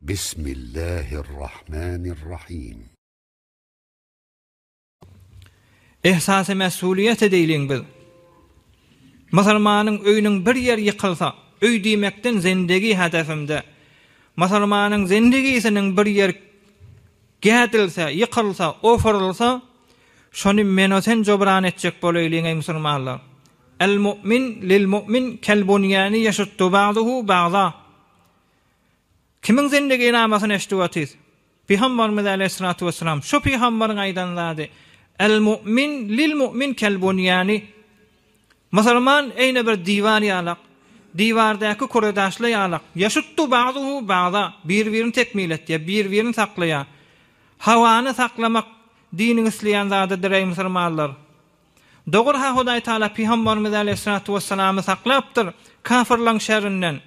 Bismillahirrahmanirrahim. Ehsasy mesuliýet edeýliň biz. Musulmanyň öýüniň bir ýeri ýykylsa, öý diýmekden zendegi hedefimde. Musulmanyň zendegisiniň bir ýeri gädilse, ýykylsa, ofurylsa, şony meno-sen jobran etjek bolaýlyň eý musulmanlar. El-mu'min lil-mu'min kel-bunýani ýeşuddu ba'duhu ba'za. Kimiň zendeginamasyny eşidip otyrys? Pygamberimiz aleýhissalatu wessalam şu pygamberyň aýdan zady, El-mu'min lil-mu'min kel-bunýani. Musulman eýne bir diwar ýalak, diwardaky küredaşly ýalak, ýeşuddu ba'duhu ba'za, bir-birini tekmil etýär, bir-birini saklaýar. Hawany saklamak diniň isleýän zadydyr eý musulmanlar. Dogry-ha Hudaý Taala pygamberimiz aleýhissalatu wessalamy saklapdyr kafyrlaň şerrinden.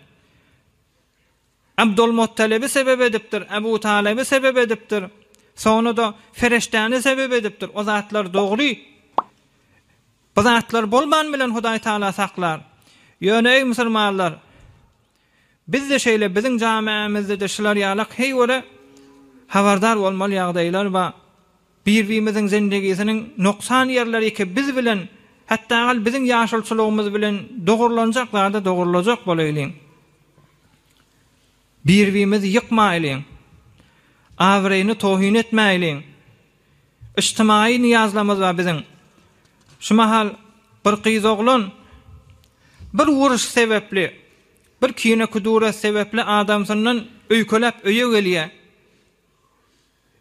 Abdulmuttalibi sebep edipdir, Abu Talyby sebep edipdir, soňra-da fereşdäni sebep edipdir. O zatlar dogry. Bu zatlar bolman bilen Hudaý Taala saklar. Ýöne eý musulmanlar, bizde şeýle biziň jamiämizde-de şular ýalak heý göre habardar bolmaly ýagdaýlar bar. Bir-birimiziň zendegisiniň noksan ýerleri ki biz bilen, hatda-gal biziň ýaşulçylygymyz bilen dogrulanjak zada dogrulajak bolaýlyň. Bir-birimizi ýykmaýlyň. Abraýyny tohin etmäýliň. Yjtymaýy nyýazlamyz bar biziň. Şu mahal bir gyz-oglan bir uruş sebepli, bir kine-kuduret sebepli adamsyndan öýkeläp öýe gelýär.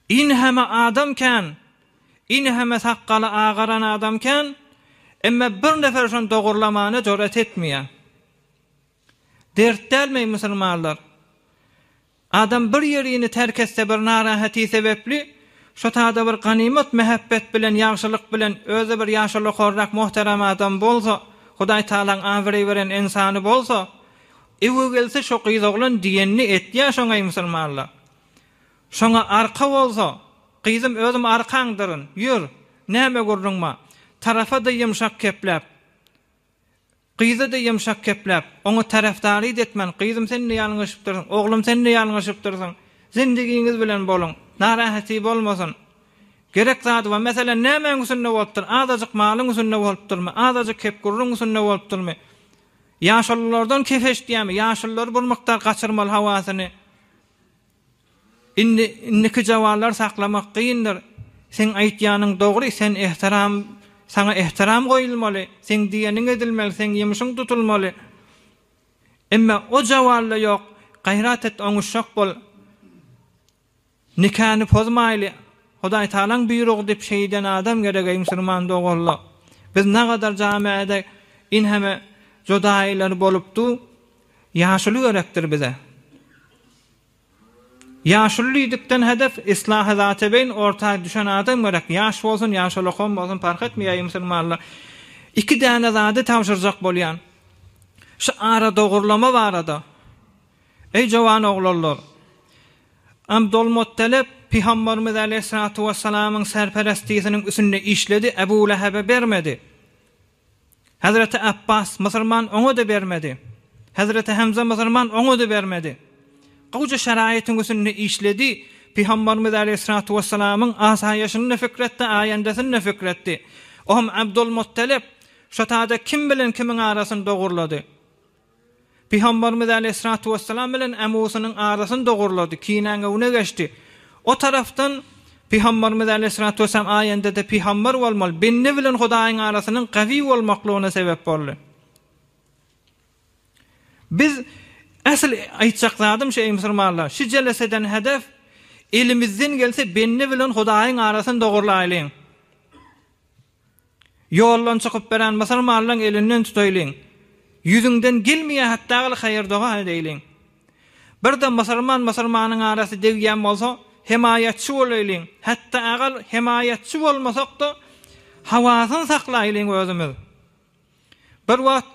Inheme adam kän, inheme sakgaly agaran adam kän, emme bir nefer şony dogurlamana jorat etmeýär. Dert dälmi musulmanlar? Adam bir ýerini terk etse bir narahaty sebepli, şo tada bir ganymat mähebbet bilen, ýagşylyk bilen, özi bir ýaşulukarrak muhterem adam bolsa, Hudaý Tagalaň abraý beren ynsany bolsa, öe gelse şo gyz-oglan diýenini etýär şoňa eý musulmanlar. Şoňa arka bolsa, gyzym özüm arkaňdyryn, ýör, näme gürrüň bar. Tarapa-da ýumşak kepläp, gyza-da ýumşak kepläp, oňa tarapdaryt etmän, gyzym sen-de ýalňyşypdyrsyň, oglum sen-de ýalňyşypdyrsyň, zindigiňiz bilen boluň, narahaty bolmasyn. Gerek zady bar, meselem, nämäň üstünde bolupdyr, azajyk malyň üstünde bolupdyrmy, azajyk kep-gürrüň üstünde bolupdyrmy? Ýaşululardan kef eşidýärmi, ýaşulular bir mukdar gaçyrmaly hawasyny. Indi indiki jawallar saklamak kyndyr. Seň aýtýanyň dogry, sen ehtiram, saňa ehtiram goýulmaly, seň diýeniň edilmeli, seň ýumşuň tutulmaly. Emme o jawalda ýok, gaýrat et oňuşjak bol. Nikany pozmaýly, Hudaý Tagalaň buýrugy diýip şeýden adam gerek eý musulman doganlar. Biz nagadar jamiada inheme jodaýylar bolupdu, ýaşuly gerekdir bize. Ýaşuly diýdikden hedef islahy zatebeýn orta düşen adam gerek. Ýaş bolsun, ýaşulakam bolsun parh etmeýär eý musulmanlar. Iki däne zady tabşyrjak bolýan. Şu ara dogurlama barada. Eý jowan oglanlar! Abdulmuttalip Pygamberimiz aleýhissalatu wessalamyň serperestisiniň üsünde işledi, Ebu Lehebe bermedi. Hezreti Apbas musulman oňa-da bermedi. Hezreti Hemze musulman oňa-da bermedi. Gowja şeraýatyň üstünde işledi. Pygamberimiz aleýhissalatu wessalamyň asaýyşyny-da fikretdi, aýendesini-de fikretdi. O hem Abdulmuttalip şo tada kim bilen kimiň arasyny dogurlady? Pygamberimiz aleýhissalatu wessalam bilen Emusynyň arasyny dogurlady, kinäň öňüne geçdi. O tarapdan Pygamberimiz aleýhissalatu wessalam aýendede pygamber bolmaly, bende bilen Hudaýyň arasynyň gawy bolmaklygyna sebäp boldy. Biz äsl aýtjak zadym şu eý musulmanlar, şu jeleseden hedef elimizden gelse bende bilen Hudaýyň arasyny dogurlaýlyň. Ýoldan çykyp beren musulmanlaň elinden tutaýlyň. Ýüzüňden gelmeýä hatda gyl haýyr-doga edeýliň. Bir-de musulman musulmanyň arasy degýän bolsa, hemaýatçy bolaýlyň. Hatda agal hemaýatçy bolmasak-da, hawasyny saklaýlyň özümiz. Bir wagt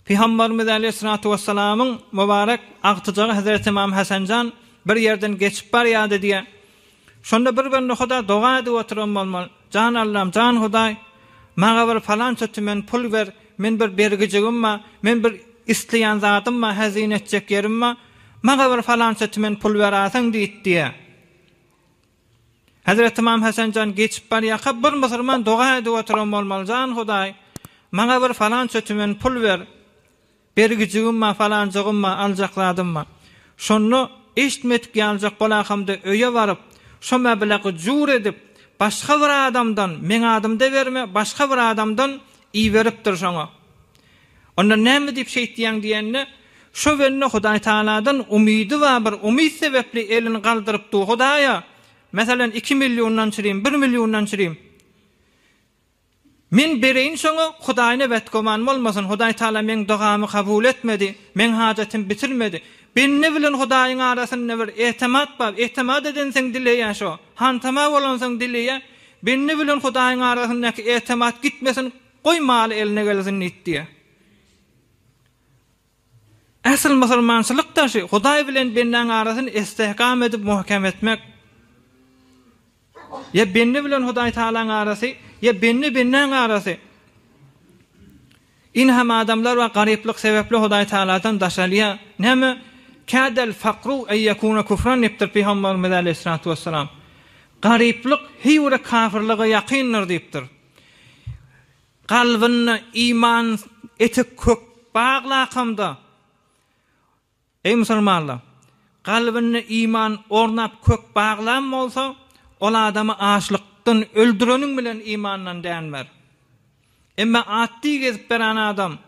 Pygamberimiz aleýhissalatu wessalamyň mübarek agtyjagy Hezreti Ymam Hasan jan bir ýerden geçip barýardy diýýär. Şonda bir bende Huda doga edip oturan bolmaly. Jan Allam, jan Hudaý, maňa bir palança tümen pul ber, men bir bergijigim bar, men bir isleýän zadym bar, häzin etjek ýerim bar. Maňa bir falança tümen pul beraseň diýip diýýär. Hezreti Ymam Hasan jan geçip barýarka bir musulman doga edip oturan bolmaly, Jan Hudaý, maňa bir falança tümen pul ber. Bergijigim bar, falanjygym bar, aljak zadym bar. Şonda eşitmedik ýalyjak bolakamda öýe baryp, şo meblagy jur edip, başga bir adamdan, meň adymda berme, başga bir adamdan iberipdir şoňa. Onda näme diýip şeýtýäň diýende, şo bende Hudaý Tagaladan umydy bar, bir umyt sebäpli elini galdyryp dur Hudaýa, meselem, iki milliondan çürim, bir milliondan çürim. Men bereýin şoňa, Hudaýyna betgüman bolmasyn, Hudaý Tagala meň dogamy kabul etmedi, meň hajatym bitirmedi. Bende bilen Hudaýyň arasynda bir etimat bar, etimat edensiň dileýär şo, hantama bolansoň dileýär, bende bilen Hudaýyň arasyndaky etimat gitmesin, Goý maly eline gelsin diýip diýýär. Asyl musulmançylyk daşy Hudaý bilen bendäň arasyny istehkam edip muhkem etmek. Ýa bende bilen Hudaý Tagalaň arasy, ýa bende bendäň arasy. Ine hem adamlar bar garyplyk sebäpli Hudaý Tagaladan daşalýar. Näme? Kädel fakru eý ýekune kufran diýipdir Pygamberimiz aleýhissalatu wessalam. Garyplyk heý bir kafirlige ýakyndyr diýipdir. Kalbynda iman eti kök baglakamda, Eý musulmanlar! Kalbynda iman ornap kök baglan bolsa, ol adamy açlykdan öldüreniň bilen imandan dänmer. Emma atdy gezip beren adam,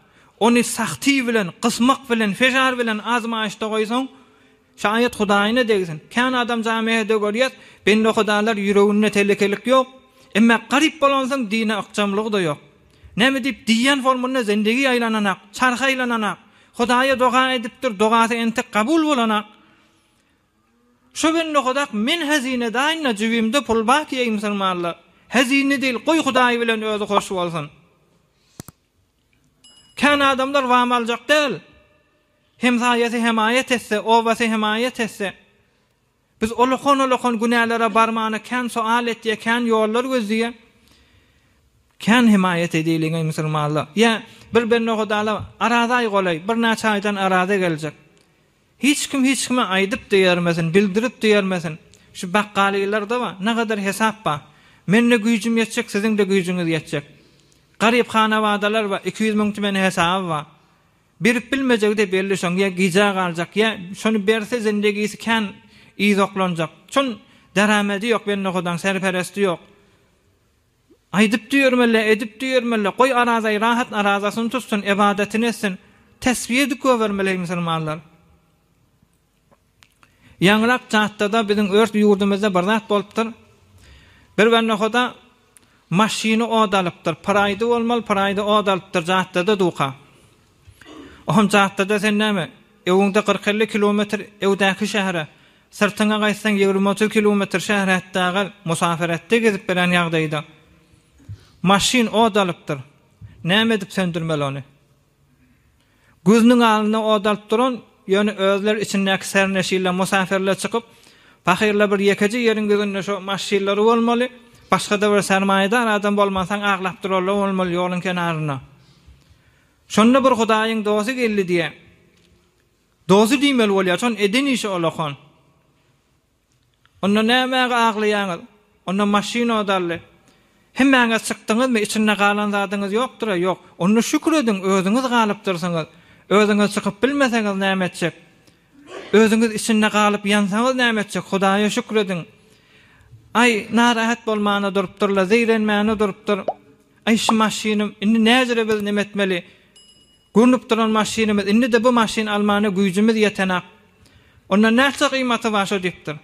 ony sahty bilen, gysmak bilen, feşar bilen azmaýyşda goýsaň, Şaýat Hudaýyna degsin. Kän adam jamiede görýäs, bende hudalar ýüreginde telekelik ýok. Emma garyp bolansoň dine ykjamlygy-da ýok. Näme diýip diýýän formunda zendegi aýlananak, çarhy aýlananak. Hudaýa doga edipdir, dogasy entek kabul bolanak. Şo bende hudak men hazinedaýyn-da jübimde pul bar ki eý musulmanlar. Hazine diýil goý Hudaý bilen özi hoş bolsun. Kän adamlar wam aljak däl. Hemsaýasy hemaýat etse, obasy hemaýat etse. Biz olakan-olakan günälere barmana kän soal etýä, kän ýollar gözleýä. Kän hemaýat edeýliň eý musulmanlar. Ýa bir bende Hudala arazaý golaý, birnäçe aýdan araza geljek. Hiç kim hiç kime aýdyp-da ýörmesin, bildirip-de ýörmesin. Şu bakgalylarda bar, nagadar hesap bar. Mende güýjüm ýetjek, siziň-de güýjüňiz ýetjek. Garyp hanabadalar bar, 200 müň tümen hesaby bar. Berip bilmejegi-de belli şoň, ýa gijä galjak, ýa şony berse zindegisi kän yz oklanjak. Çün deramedi ýok bendehudaň, serperesti ýok. Aýdyp-da ýörmeli, edip-de ýörmeli, goý Arazaý rahat arazasyny tutsun, ybadatyny etsin. Tesbih edip goýbermeli eý musulmanlar. Ýaňyrak jatdada biziň ört ýurdumyzda bir zat bolupdyr. Bir bendehuda maşyny ot alypdyr. Praýdy bolmaly, praýdy ot alypdyr jatdada duka. Ohm jatdada sen näme? Öwüňde 40-50 kilometr öwdäki şähere, syrtyňa gaýtsaň 20-30 kilometr şähere hetdagal musaferetde gezip beren ýagdaýda. Maşyn ot alypdyr. Näme edip söndürmeli ony? Gözüniň alnynda ot alyp duran, ýöne özleri içindäki serneşiller, musafirler çykyp, pahyrlar bir ýekeje ýeriň ýüzünde şo maşynlary bolmaly, başga-da bir sermaýadar adam bolmansoň aglap durarlar bolmaly ýoluň kenarynda. Şonda bir Hudaýyň dosty geldi diýýär. Dosty diýmeli bolýar, şon eden işi olakan. Onda nämäge aglaýaňyz? Onda maşyn odaldy. Hemmäňiz çykdyňyzmy, içinde galan zadyňyz ýokdur-a? Ýok. Onda şükür ediň, özüňiz galypdyrsyňyz. Özüňiz çykyp bilmeseňiz näme etjek? Özüňiz içinde galyp ýansaňyz näme etjek? Hudaýa şükür ediň. Aý, narahat bolmana durupdyrlar, zeýrenmäne durupdyr. Aý, şu maşynym, indi näjüre biz neme etmeli? Görnüp duran maşynymyz, indi-de bu maşyn almana güýjümiz ýetenak. Onda näçe gymaty bar şo diýipdir.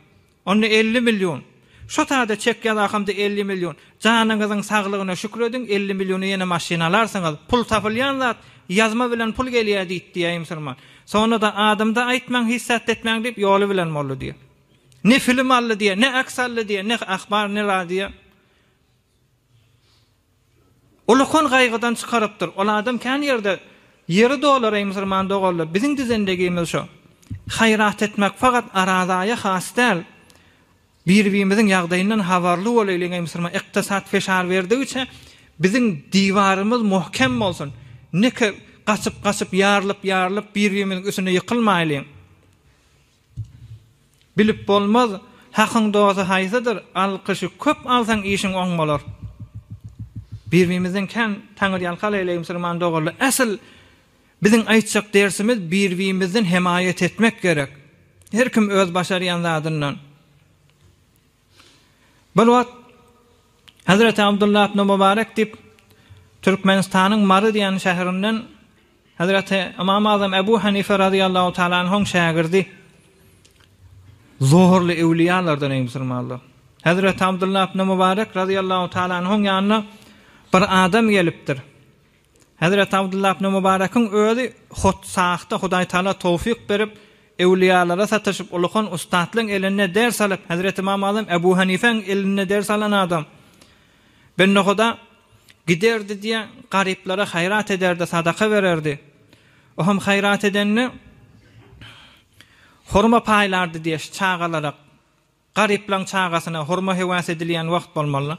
Onda 50 million. Şo sada çek ýazakamda 50 million. Janyňyzyň saglygyna şükür ediň, 50 milliona ýene maşyn alarsyňyz. Pul tapylýan zat, ýazma bilen pul gelýär diýip diýýär musulman. Soňra-da adamda aýtmaň, hiç zat etmäň diýip ýoly bilen boldy diýýär. Ne film aldy diýýär, ne aks aldy diýýär, ne ahbar, ne radio. Ulakan gaýgydan çykarypdyr. Ol adam kän ýerde ýeri dolar eý musulman doganlar biziň dizendegimiz şo. Haýrat etmek fakat arazaýa has däl. Bir-birimiziň ýagdaýyndan habarly bolaýlyň eý musulman ykdysat feşar berdigiçe biziň diwarymyz muhkem bolsun. Neke gaçyp gaçyp ýarylyp ýarylyp bir-birimiziň üstüne ýykylmaýlyň. Bilip bolmaz, Hakyň dosty haýsydyr, alkyşy köp alsaň işiň oň bolar. Bir-birimizden kän taňyrýalkal eýleý musulman doganlar. Asyl biziň aýtjak dersimiz bir-birimizden hemaýat etmek gerek. Her kim öz başarýan zadyndan. Bir wagt Hazreti Abdullah ibn Mubarek diýip Türkmenistanyň Mary diýen şäherinden Hazreti Ymam Azam Ebu Hanife razyýallahu taala anhuň şägirdi. Zuhurly öwliýalardan eý musulmanlar. Hazreti Abdullah ibn Mubarek razyýallahu taala anhuň ýanyna bir adam gelipdir. Hezreti Abdullah ibn Mubarekiň özi hut sahda Hudaý Taala towfyk berip, öwliýalara sataşyp ulukan ussatlaryň elinde ders alyp, Hezreti Ymam Azam Ebu Hanifäň elinde ders alan adam. Bende Huda giderdi diýe, garyplara haýrat ederdi, sadaka bererdi. O hem haýrat edende hurma paýlardy diýe çagalara. Garyplaň çagasyna hurma höwes edilýän wagt bolmaly.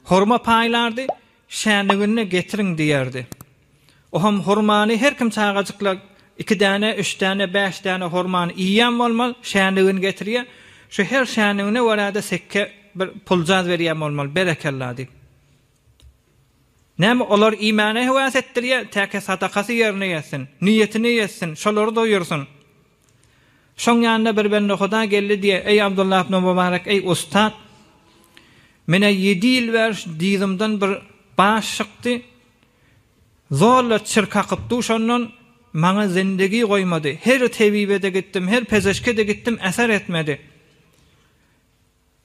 Hurma paýlardy, şänigini getiriň diýerdi. Oham hurmany her kim çagajyklar iki däne, üç däne, bäş däne hurmany iýýän bolmaly, şänigini getirýär. Şu her şänigine görä-de sekge bir puljaz berýän bolmaly, berekella diýip. Näme olar iýmäne höwes etdirýär, täke sadakasy ýerine ýetsin, niýetine ýetsin, şolary doýursyn. Şoň ýanyna bir bende Huda geldi diýýär, Eý Abdullah ibn Mubarek, eý ussat! Menä ýedi ýyl bäri şu dyzymdan bir baş çykdy. Zorla çirk akyp dur şondan, maňa zindegi goýmady. Her tebibe-de gitdim, her pezeşke-de gitdim, äser etmedi.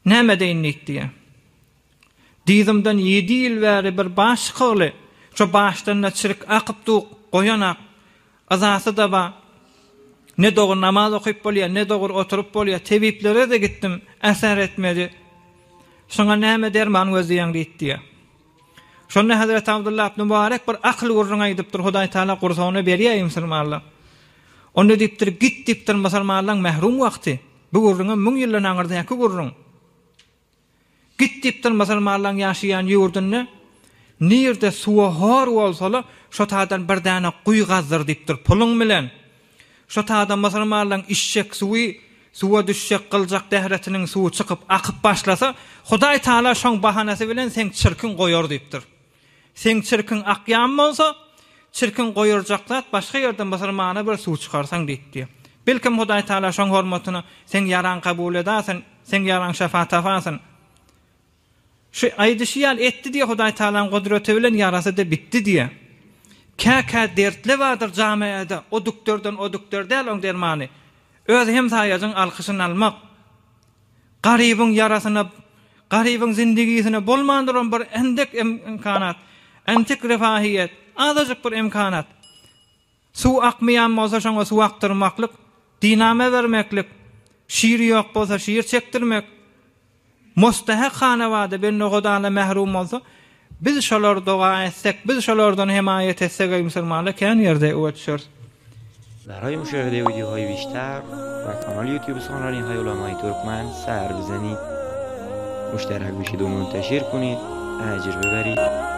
Näme edeýin diýip diýýär. Dyzymdan ýedi ýyl bäri bir baş çykygly, şo başdan-da çirik akyp dur, goýanak. Yzasy-da bar. Ne dogry namaz okyp bolýar, ne dogry oturyp bolýar. Tebiplere-de gitdim, äser etmedi. Şoňa näme derman gözleýäň diýip diýýär. Şonda Hezreti Abdullah ibn Mubarek bir akyl gürrüň aýdypdyr, Hudaý Taala gursagyna berýär musulmanlaň. Onda diýipdir, git diýipdir, musulmanlaň mährum wagty. Bu gürrüňem müň ýyldan aňyrdaky gürrüň. Git diýipdir musulmanlaň ýaşaýan ýurdunda nirde suwa hor bolsala şo taýdan bir däne guýy gazdyr diýipdir puluň bilen. Şo taýdan musulmanlaň içjek suwy suwa düşjek gyljak dähretiniň suwy çykyp akyp başlasa Hudaý Taala şoň bahanasy bilen seň çirkiň goýar diýipdir. Seň çirkiň akýan bolsa, çirkiň goýurjak zat başga ýerde musulmana bir suw çykarsaň diýipdi. Belkem Hudaý Taala şoň hormatyna seň ýaraň kabul edasyn, seň ýaraň şefa tapasyn. Şu aýdyşy ýaly etdi diýe Hudaý Taalaň gudraty bilen ýarasy-da bitdi diýe. Kä-kä dertli bardyr jameada, o dükderden o dükder däl oň dermany. Öz hemsaýajyň alkyşyny almak. Garybyň ýarasyna, garybyň zindigisine bolman duran bir endek emkanat, entek refahiýet, azajyk bir emkanat. Suw akmaýan bolsa şoňa suw akdyrmaklyk, diname bermeklik, şir ýok bolsa şir çekdirmek. Mustahak hanabada bende Hudana mährum bolsa, biz şolar doga etsek, biz şolardan hemaýat etsek eý musulmanlar kän ýerde öe düşeris. برای مشاهده ویدیوهای بیشتر و کانال یوتیوب سخنرانی های علمای ترکمن سر بزنید مشترک بشید و منتشر کنید اجر ببرید.